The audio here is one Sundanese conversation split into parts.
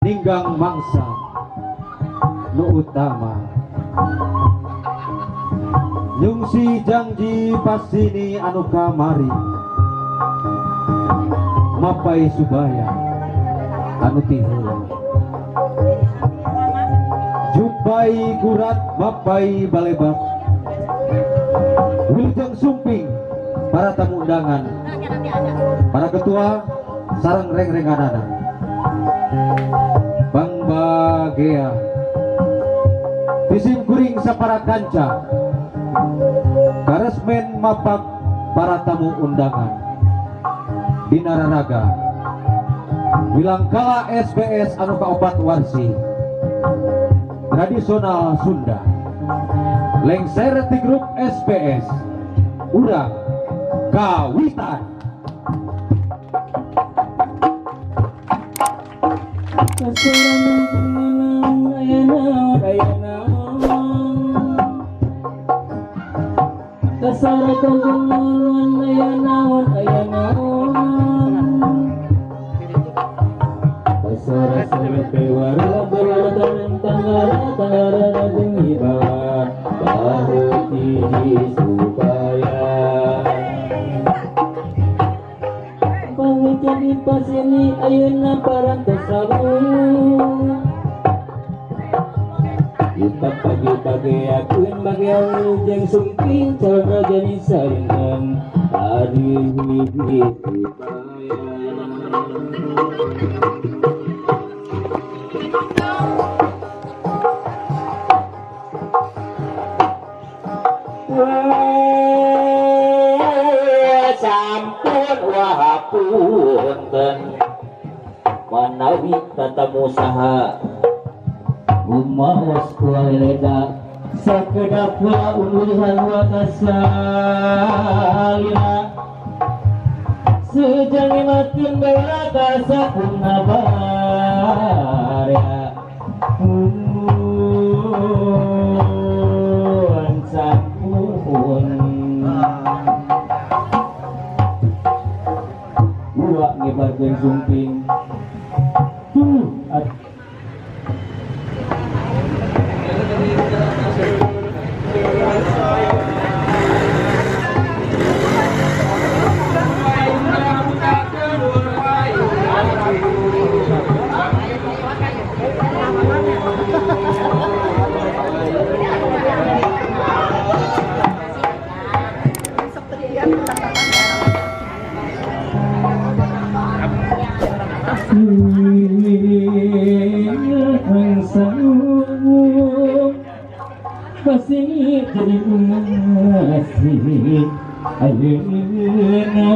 Ninggang mangsa nu utama nyungsi janji pasini anu kamari mapai subaya anu tiheula jumpai gurat mapai balebak wilujeng sumping para tamu undangan, para ketua sareng reng-renganana Bang Bagea Pisim kuring sapara kanca karesmen mapak para tamu undangan Binararaga Wilangkala SBS anu kaopat warsi tradisional Sunda lengser ti grup SPS urang kawitan. Pasini ayeuna parantos rawuh Kita pagi-pagi akuin bagian jeung sumping calon raja di saringan ari hiji supaya sampun wahapunten manawi tatamu saha rumaos kualeda sakedap uluhan wa kasalina sejangi makin bela kasakuna barya un sampun dua ngebarkeun sumping pasini jadi asih ayeuna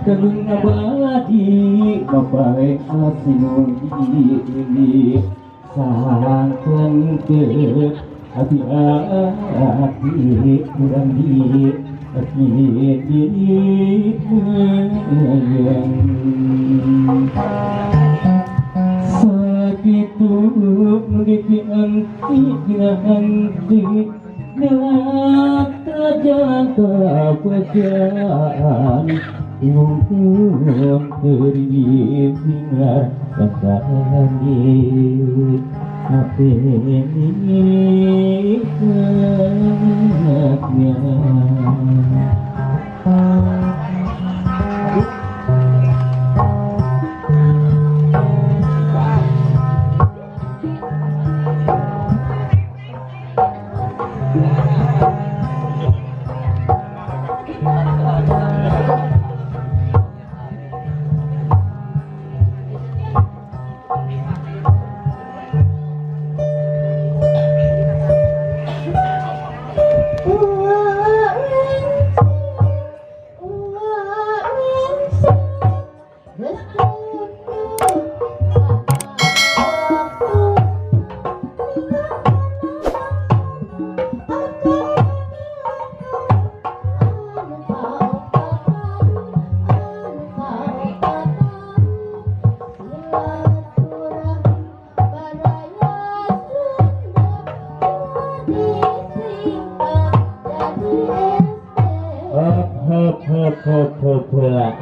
kalung abadi bapak asinun di sangkan ke hati-hati kurang di hati di sakitu dianti anti jalan kebajian ingin beri kembali apa ini.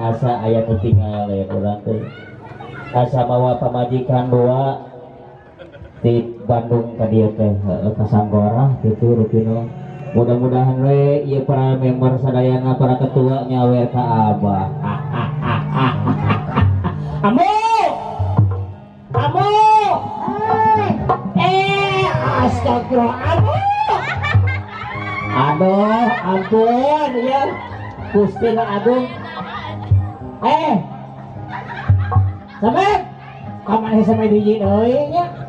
Asa aya nu tinggal ya urang teh. Asa mawa pamajikan dua di Bandung ka dieu teh, heueuh, ka Sanggora kitu rupina. Mudah-mudahan we ieu para member sadayana, para ketua nyawer ka Abah. Ambu! Ambu! Eh, astagfirullah, Ambu! Aduh, ampun ya. Gusti nu Agung. Eh. Samet. Kamana sampe hiji deui nya?